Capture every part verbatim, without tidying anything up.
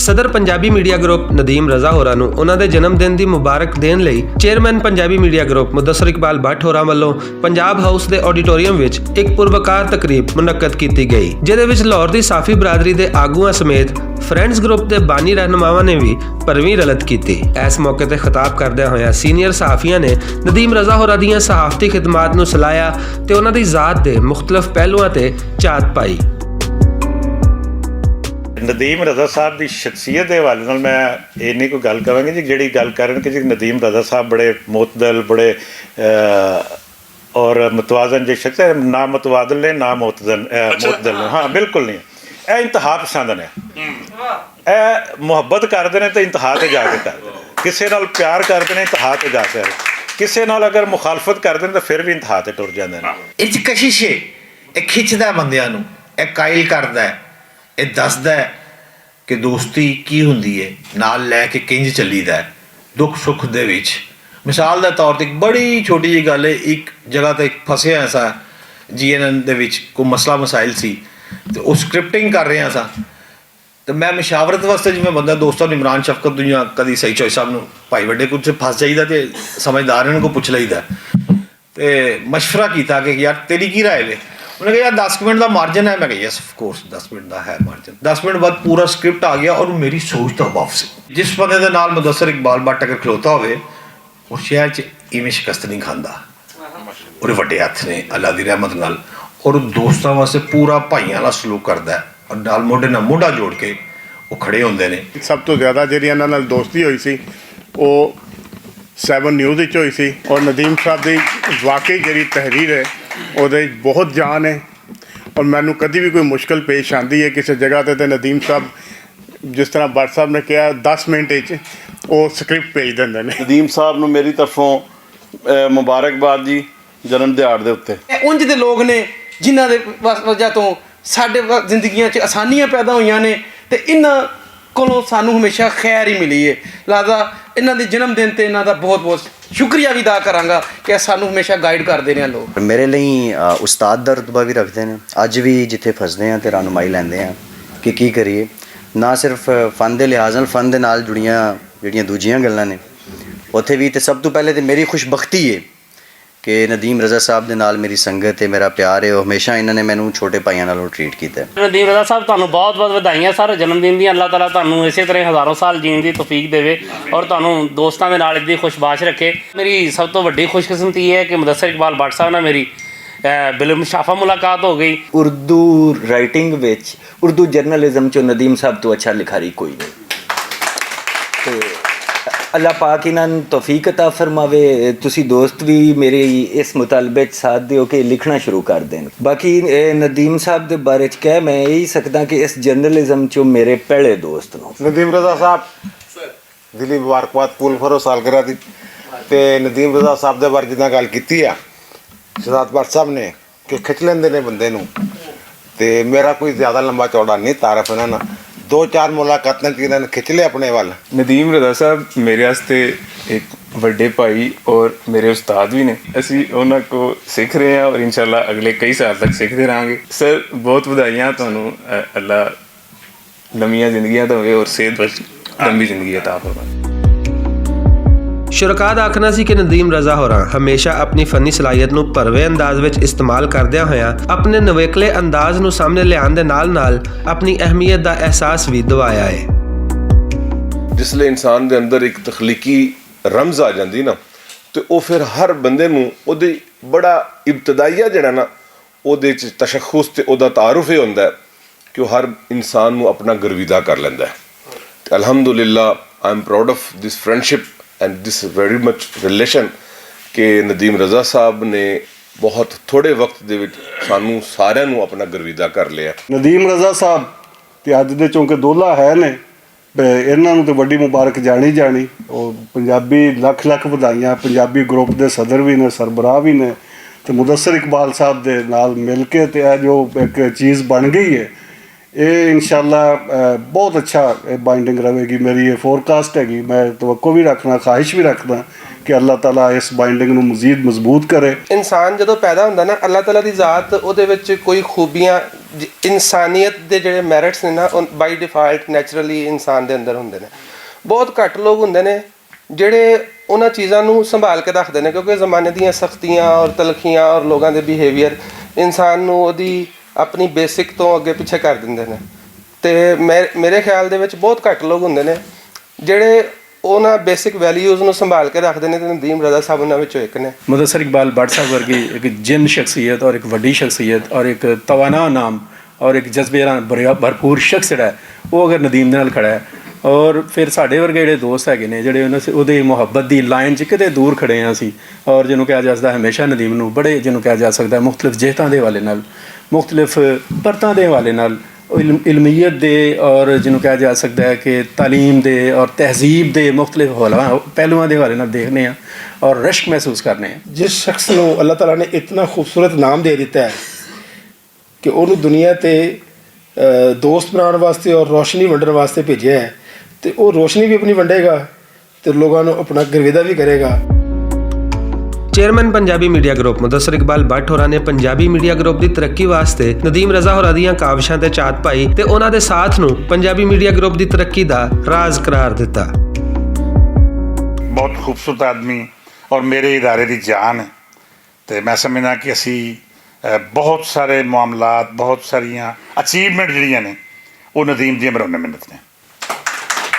صدر Punjabi media group Nadeem رضا ہورا نوں انہاں دے جنم دن دی مبارک دین لئی چیئرمین پنجابی میڈیا گروپ مدثر اقبال بٹ ہورا ولوں پنجاب ہاؤس دے آڈیٹوریم وچ اک پروقار تقریب منعقد کیتی گئی، جس دے وچ لاہور دی صحافی برادری دے آگواں سمیت فرینڈز گروپ دے بانی رہنماواں نے وی پرویں رلت کیتی۔ ایس موقع تے خطاب کردیاں ہویاں سینئر صحافیاں نے ندیم رضا ہورا دیاں صحافتی خدمات نوں سلایا تے انہاں دی ذات دے مختلف پہلوواں تے چات پائی۔ ندیم رضا صاحب دی شخصیت دے حوالے نال میں اینی کوئی گل کراں گی جی، جیہڑی گل کرن کہ جی ندیم رضا صاحب بڑے معتدل، بڑے اور متوازن جے شخص ہے، نہ متوازن نے نہ معتدل، معتدل نے۔ ہاں، بالکل نہیں۔ اے انتہا پسند نے۔ اے محبت کردے نے تے انتہا تے جا کے کردے نے۔ کسے نال پیار کردے نے، انتہا تے جا کے۔ کسے نال اگر مخالفت کردے نے تے پھر وی انتہا تے ٹر جاندے نے۔ اچ کشش ہے۔ اے کھچدا ہے بندیاں نوں، اے قائل کردا ہے، اے دسدا ہے کہ دوستی کی ہوندی ہے، نال لے کے کنج چلی دا ہے دکھ سکھ دے وچ۔ مثال دے طور تے اک بڑی چھوٹی جی گل ہے، اک جگہ تے پھسیا ایسا جی این این دے وچ کوئی مسئلہ مسائل سی، تے او سکرپٹنگ کر رہے سا۔ تے میں مشاورت واسطے جی میں بندہ دوستاں نوں عمران شفقت دنیا کدی سہی چوہی صاحب نوں، بھائی وڈے کچھ پھس جائیدا تے سمجھدار انہاں کوں پچھ لئیدا۔ تے مشورہ کیتا کہ یار تیری کی رائے وے؟ انہاں کہا یار دس منٹ دا مارجن ہے۔ میں کہا یس آف کورس دس منٹ دا ہے مارجن۔ دس منٹ بعد پورا سکرپٹ آ گیا اور میری سوچ تو واپس۔ جس بندے دے نال مدثر اقبال بٹ اگر کھلوتا ہوئے، او شہر چ ایویں شکست نہیں کھاندا۔ اور وڈے ہتھ نے اللہ دی رحمت نال، اور دوستاں واسطے پورا بھائیاں والا سلوک کردا ہے، اور نال موڈے نال موڈا جوڑ کے وہ کھڑے ہوندے نے۔ سب تو زیادہ جیہڑی انہاں نال دوستی ہوئی سی، او سیون نیوز وچ ہوئی سی۔ اور ندیم صاحب دی واقعی جیہڑی تحریر ہے، اوہدے وچ بہت جان ہے۔ اور مینوں کدی وی کوئی مشکل پیش آندی ہے کسے جگہ تے تے ندیم صاحب جس طرح بٹ صاحب نے کہا، دس منٹ وچ او سکرپٹ بھیج دیندے نے۔ ندیم صاحب نوں میری طرفوں مبارکباد جی، جنم دیہاڑ دے اتے۔ اے اونج دے لوگ نے جنہاں دے وجہ توں ساڈے زندگیاں چ آسانیاں پیدا ہوئیاں نے، تے انہاں کولوں سانوں ہمیشہ خیر ہی ملی ہے۔ لہذا انہاں دے جنم دن تے انہاں دا بہت بہت شکریہ وی ادا کراں گا کہ سانوں ہمیشہ گائیڈ کردے رہے لوگ۔ میرے لئی استاد دا رتبہ وی رکھدے نے۔ اج وی جتھے پھسدے آں تے رہنمائی لیندے آں کہ کی کریے۔ نہ صرف فن دے لحاظ نال، فن دے نال جڑیاں جڑیاں دوجیاں گلاں نے، اتھے وی تے سب توں پہلے تے میری خوش بختی ہے کہ ندیم رضا صاحب دے نال میری سنگت ہے، میرا پیار ہے، او ہمیشہ انہاں نے مینوں چھوٹے بھائیاں نالوں ٹریٹ کیتا ہے۔ ندیم رضا صاحب، تہانوں بہت بہت ودھائیاں سر، جنم دن دیاں۔ اللہ تعالیٰ تہانوں اسے طرح ہزاروں سال جین دی توفیق دیوے اور تہانوں دوستاں دے نال ادی خوش باش رکھے۔ میری سب توں وڈی خوش قسمتی اے ہے کہ مدثر اقبال بٹ صاحب نال میری بلمشافہ ملاقات ہو گئی۔ اردو رائٹنگ وچ، اردو جرنلزم چوں ندیم صاحب توں اچھا لکھاری کوئی نہیں۔ تے اللہ پاک انہاں نوں توفیق عطا فرماوے۔ تسی دوست وی میرے اس مطالبے چ ساتھ دیو کہ لکھنا شروع کر دین۔ باقی ندیم صاحب دے بارے چ کہہ میں ایہی سکداں کہ اس جرنلزم چوں میرے پہلے دوست نوں۔ ندیم رضا صاحب، دلی مبارکباد پول فرو سالگرہ دی۔ تے ندیم رضا صاحب دے بارے جداں گل کیتی آ شہزاد بٹ صاحب نے کہ کھچ لیندے نے بندے نوں۔ تے میرا کوئی زیادہ لمبا چوڑا نہیں تعارف انہاں نال۔ دو چار ملاقاتاں چ انہاں نے کھچ لے اپنے ول۔ ندیم رضا صاحب میرے واسطے ایک وڈے بھائی اور میرے استاد بھی نے۔ اسی انہاں کو سیکھ رہے ہیں اور انشاءاللہ اگلے کئی سال تک سیکھتے رہاں گے۔ سر، بہت ودھائیاں تانوں۔ اللہ لمیاں زندگیاں دے اور صحت بخش لمبی زندگی عطا فرمائے۔ شرکاء دا آکھنا سی کہ ندیم رضا ہوراں ہمیشہ اپنی فنی صلاحیت نوں پرویں انداز وچ استعمال کردیاں ہویاں اپنے نویکلے انداز نوں سامنے لیان دے نال نال اپنی اہمیت دا احساس وی دوایا ہے۔ جس لے انسان دے اندر ایک تخلیقی رمز آ جاندی نا، تے او پھر ہر بندے نوں او دے بڑا ابتدائیہ جڑا نا، اوہدے چ تشخص تے اوہدا تعارف ایہہ ہوندا ہے کہ او ہر انسان نوں اپنا گرویدا کر لیندا ہے۔ تے الحمدللہ، I am proud of this friendship and this very much relation کہ ندیم رضا صاحب نے بہت تھوڑے وقت دے وچ سانوں ساریاں نوں اپنا گرویدا کر لیا۔ ندیم رضا صاحب تے اج دے چونکہ دولا ہے نے، انہاں نوں تے وڈی مبارک جانی جانی۔ او پنجابی لکھ لکھ ودھائیاں، پنجابی گروپ دے صدر وی نے، سربراہ وی نے، تے مدثر اقبال صاحب دے نال مل کے تے اے جو اک چیز بن گئی ہے، اے انشاءاللہ بہت اچھا بائنڈنگ رہے گی۔ میری اے فورکاسٹ ہے گی، میں توقع وی رکھنا، خواہش وی رکھنا کہ اللہ تعالی اس بائنڈنگ نوں مزید مضبوط کرے۔ انسان جدوں پیدا ہوندا نا، اللہ تعالی دی ذات اوہدے وچ کوئی خوبیاں انسانیت دے جڑے میرٹس نے نا، بائی ڈیفالٹ نیچرلی انسان دے اندر ہوندے نے۔ بہت گھٹ لوگ ہوندے نے جڑے انہاں چیزاں نوں سنبھال کے رکھدے نے، کیونکہ زمانے دیاں سختیاں اور تلخیاں اور لوگاں دے بیہیویئر انسان نوں اودی اپنی بیسک توں اگے پچھے کر دیندے نے۔ تے میرے خیال دے وچ بہت گھٹ لوگ ہوندے نے جڑے انہاں بیسک ویلیوز نوں سنبھال کے رکھدے نے، تے ندیم رضا صاحب انہاں وچوں ایک نے۔ مدثر اقبال بٹ صاحب ورگی ایک جن شخصیت اور ایک وڈی شخصیت اور ایک توانا نام اور ایک جذبے نال بھریا- بھرپور شخص جڑا ہے، وہ اگر ندیم دے نال کھڑا ہے، اور پھر ساڈے ورگے جڑے دوست ہے نے، جڑے انہاں سے- اودے محبت دی لائن چ کتے دور کھڑے ہیں اسی، اور جنہوں کہا جا سکتا ہے ہمیشہ ندیم نوں بڑے، جنہوں کہا جا سکتا ہے مختلف جہتاں دے حوالے نال، مختلف پرتاں دے حوالے نال، علم- علمیت دے اور جنہوں کہا جا سکتا ہے کہ تعلیم دے اور تہذیب دے مختلف حوالہ- پہلوؤں دے حوالے نال دیکھنے ہیں اور رشک محسوس کرنے ہیں۔ جس شخص نوں اللہ تعالیٰ نے اتنا خوبصورت نام دے دیتا ہے کہ انہوں دنیا تے دوست بنان واسطے اور روشنی ونڈن واسطے بھیجیا ہے، تے وہ روشنی بھی اپنی ونڈے گا تے لوگاں نوں اپنا گرویدا بھی کرے گا۔ چیئرمین پنجابی میڈیا گروپ مدثر اقبال بٹ ہوراں نے پنجابی میڈیا گروپ دی ترقی واسطے ندیم رضا ہوراں دیاں کاوشاں تے چات پائی تے انہاں دے ساتھ نوں پنجابی میڈیا گروپ دی ترقی دا راز قرار دتا۔ بہت خوبصورت آدمی اور میرے ادارے دی جان ہے۔ تے میں سمجھنا کہ اسی بہت سارے معاملات، بہت ساریاں اچیومنٹ جڑیاں نے، وہ ندیم دیاں مرہون منت نے۔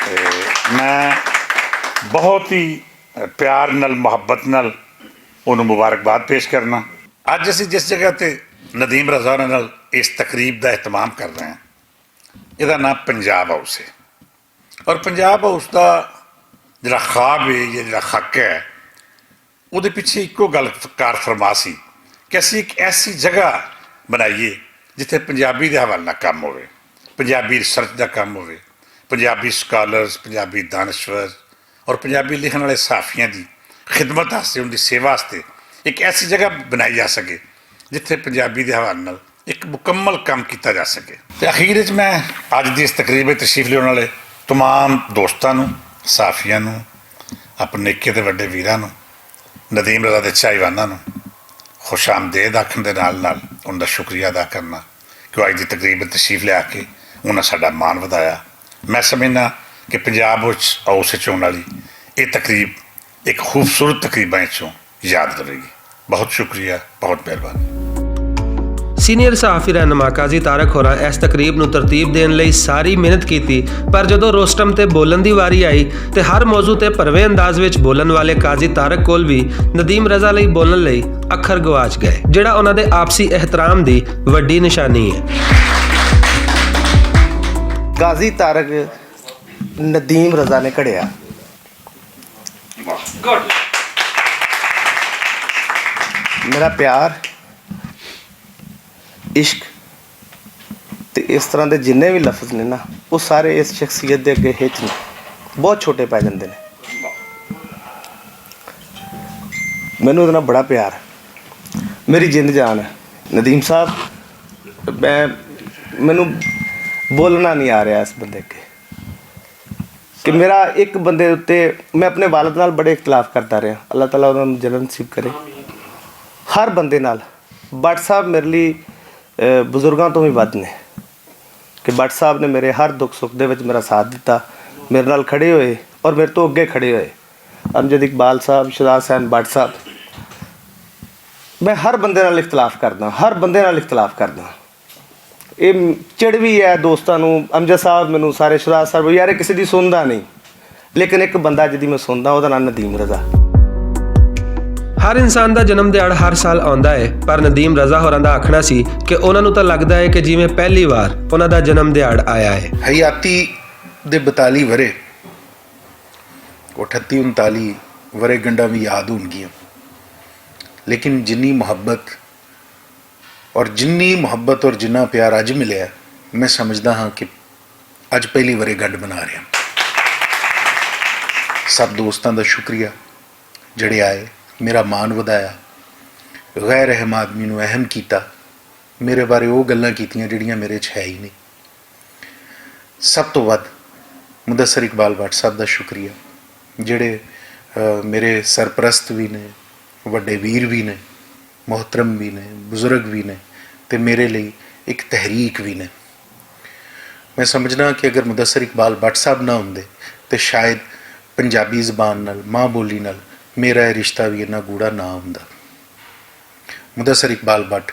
تے میں بہت ہی پیار نال، محبت نال انہوں مبارکباد پیش کرنا۔ اج اسی جس جگہ تے ندیم رضا ہوراں نال اس تقریب دا اہتمام کر رہے ہیں، ادا نام پنجاب ہاؤس ہے۔ اور پنجاب ہاؤس دا جڑا خواب ہے یا جڑا حق ہے، اودے پچھے اکو گل کار فرما سی کہ اسی ایک ایسی جگہ بنائیے جتھے پنجابی دے حوالے نال کم ہووے، پنجابی ریسرچ دا کم ہووے، پنجابی سکالرز، پنجابی دانشور اور پنجابی لکھن والے صحافیاں دی خدمت واسطے، ان دی سیوا واسطے ایک ایسی جگہ بنائی جا سکے جتھے پنجابی دے حوالے نال ایک مکمل کم کیتا جا سکے۔ تے اخیر وچ میں اج دی اس تقریب وچ تشریف لیون والے تمام دوستاں نوں، صحافیاں نوں، اپنے نکے تے وڈے ویراں نوں، ندیم رضا دے چاہیواناں نوں خوش آمدید آکھن دے نال نال ان دا شکریہ ادا کرنا کہ وہ اج دی تقریب وچ تشریف لیا کے انہاں ساڈا مان ودایا۔ میں سمجھنا کہ پنجاب وچ اوس وچ ہون والی یہ تقریب ایک خوبصورت تقریباں وچوں یاد رہے گی۔ بہت شکریہ، بہت مہربانی۔ سینئر صحافی رہنما قاضی طارق ہوراں اس تقریب نوں ترتیب دین لئی ساری محنت کیتی، پر جدوں روسٹم تے بولن دی واری آئی تے ہر موضوع تے پروے انداز وچ بولن والے قاضی طارق کول وی ندیم رضا لئی بولن لئی اکھر گواچ گئے، جڑا انہاں دے آپسی احترام دی وڈی نشانی ہے۔ قاضی طارق ندیم رضا نے کھڑیا۔ میرا پیار، عشق تے اس طرح دے جنہیں وی لفظ نے نا، وہ سارے اس شخصیت دے اگے ہچ نے، بہت چھوٹے پے جاندے نے۔ مینوں ادنا بڑا پیار، میری جند جان ہے۔ ندیم صاحب، میں مینوں بولنا نہیں آ رہا اس بندے کے کہ میرا ایک بندے اتے، میں اپنے والد نال بڑے اختلاف کرتا رہا، اللہ تعالیٰ انہاں نوں جنت نصیب کرے۔ ہر بندے نال بٹ صاحب میرے لئی بزرگاں توں وی ودھ نے کہ بٹ صاحب نے میرے ہر دکھ سکھ دے وچ میرا ساتھ دتا، میرے نال کھڑے ہوئے اور میرے توں اگے کھڑے ہوئے۔ امجد اقبال صاحب، شہزاد حسین بٹ صاحب، میں ہر بندے نال اختلاف کردا، ہر بندے نال اختلاف کردا۔ اے چڑ وی ہے دوستاں نوں، امجد صاحب مینوں سارے، شہزاد صاحب، یار اے کسے دی سندا نہیں، لیکن ایک بندہ جدی میں سندا، اوہدا ناں ندیم رضا۔ ہر انسان دا جنم دیہاڑ ہر سال آندا ہے، پر ندیم رضا ہوراں دا آکھنا سی کہ انہاں نوں تاں لگدا ہے کہ جیویں پہلی وار انہاں دا جنم دیہاڑ آیا ہے۔ حیاتی دے بتالی ورے، اٹھتی انتالی ورے گنڈا وی یاد ہون گیاں، لیکن جنی محبت اور جنی محبت اور جنہ پیار اج ملیا، میں سمجھدا ہاں کہ اج پہلی واری گڈ بنا رہیا۔ سب دوستاں دا شکریہ جڑے آئے، میرا مان ودایا، غیر اہم آدمی نوں اہم کیتا، میرے بارے او گلاں کیتیاں جڑیاں میرے چ ہے ہی نہیں۔ سب توں ودھ مدثر اقبال بٹ صاحب دا شکریہ، جڑے میرے سرپرست وی نے، وڈے ویر وی نے، محترم وی نے، بزرگ وی نے، تے میرے لئی ایک تحریک وی نے۔ میں سمجھنا کہ اگر مدثر اقبال بٹ صاحب نہ ہوندے تے شاید پنجابی زبان نال، ماں بولی نال، میرا یہ رشتہ بھی اتنا گوڑا نہ ہوندا۔ مدثر اقبال بٹ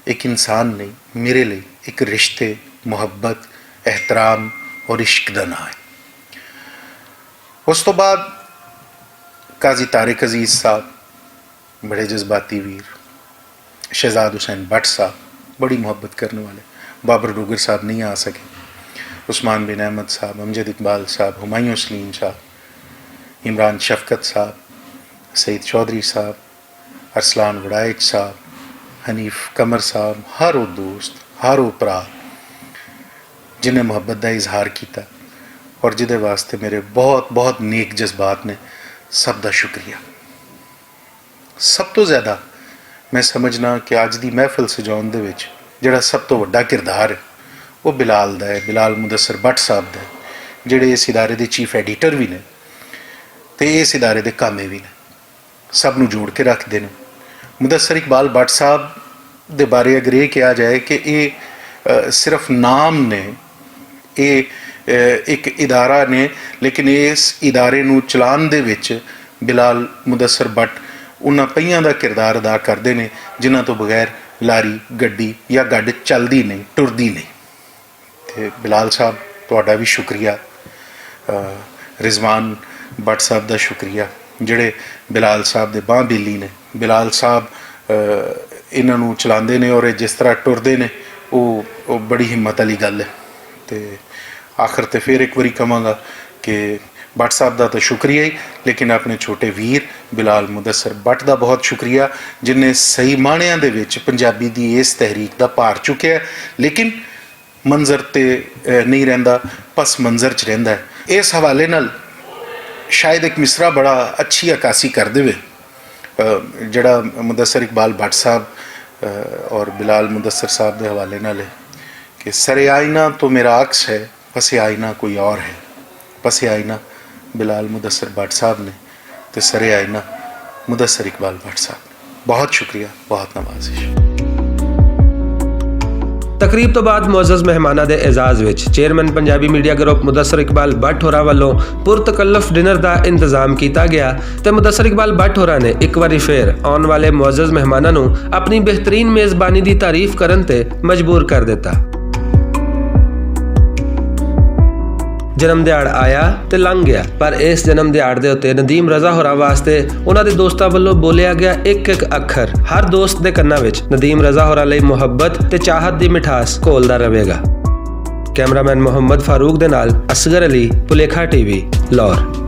ایک انسان نہیں، میرے لیے ایک رشتے، محبت، احترام اور عشق دا نام ہے۔ اس تو بعد قاضی طارق عزیز صاحب، بڑے جذباتی ویر، شہزاد حسین بٹ صاحب، بڑی محبت کرنے والے، بابر ڈوگر صاحب نہیں آ سکے، عثمان بن احمد صاحب، امجد اقبال صاحب، ہمایوں سلیم صاحب، عمران شفقت صاحب، سعید چوہدری صاحب، ارسلان وڑائچ صاحب، حنیف قمر صاحب، ہر وہ دوست، ہر وہ بھرا جنہیں محبت دا اظہار کیتا اور جدے واسطے میرے بہت بہت نیک جذبات نے، سب دا شکریہ۔ سب تو زیادہ میں سمجھنا کہ اج دی محفل سجاؤن دے وچ جڑا سب تو وڈا کردار ہے، وہ بلال دا ہے، بلال مدثر بٹ صاحب دا ہے، جڑے اس ادارے دے چیف ایڈیٹر بھی نے تے اس ادارے دے کامے بھی نے، سب نوں جوڑ کے رکھدے نے۔ مدثر اقبال بٹ صاحب دے بارے اگر یہ کہا جائے کہ یہ صرف نام نے، یہ ایک ادارہ نے، لیکن اس ادارے نوں چلان دے وچ بلال مدثر بٹ انہاں پہیاں دا کردار ادا کردے نے، جنہاں تو بغیر لاری، گڈی یا گڈ چلدی نہیں، ٹردی نہیں۔ تے بلال صاحب، تہاڈا وی شکریہ۔ رضوان بٹ صاحب دا شکریہ، جڑے بلال صاحب دے باں بیلی نے۔ بلال صاحب انہاں نوں چلاندے نے اور جس طرح ٹردے نے، او بڑی ہمت والی گل ہے۔ تے آخر تے فیر اک واری کہاں گا کہ بٹ صاحب دا تے شکریہ ہی، لیکن اپنے چھوٹے ویر بلال مدثر بٹ دا بہت شکریہ، جن نے صحیح معنیاں دے وچ پنجابی دی اس تحریک دا پار چکیا ہے، لیکن منظر تے نہیں رہندا، پس منظر چ رہندا ہے۔ اس حوالے نال شاید اک مصرعہ بڑا اچھی عکاسی کر دے۔ جڑا مدثر اقبال بٹ صاحب اور بلال مدثر صاحب دے حوالے نال ہے کہ سر آئینہ تو میرا عکس ہے، پس آئینہ کوئی اور ہے۔ پس آئینہ بلال مدثر بٹ صاحب نے تے سر آئینہ مدثر اقبال بٹ صاحب نے۔ بہت شکریہ، بہت نوازش۔ تقریب تو بعد معزز مہماناں دے اعزاز وچ چیئرمین پنجابی میڈیا گروپ مدثر اقبال بٹ ہوراں ولوں پرتکلف ڈنر دا انتظام کیتا گیا تے مدثر اقبال بٹ ہوراں نے اک واری فیر آن والے معزز مہماناں نوں اپنی بہترین میزبانی دی تعریف کرن تے مجبور کر دتا۔ جنم دیہاڑ آیا تے لنگ گیا، پر اس جنم دیہاڑ دے اتے ندیم رضا ہوراں واسطے انہاں دے دوستاں ولوں بولیا گیا اک اک اکھر ہر دوست دے کناں وچ ندیم رضا ہوراں لئی محبت تے چاہت دی مٹھاس گھولدا رہے گا۔ کیمرہ مین محمد فاروق دے نال اصغر علی، پلیکھا ٹی وی، لاہور۔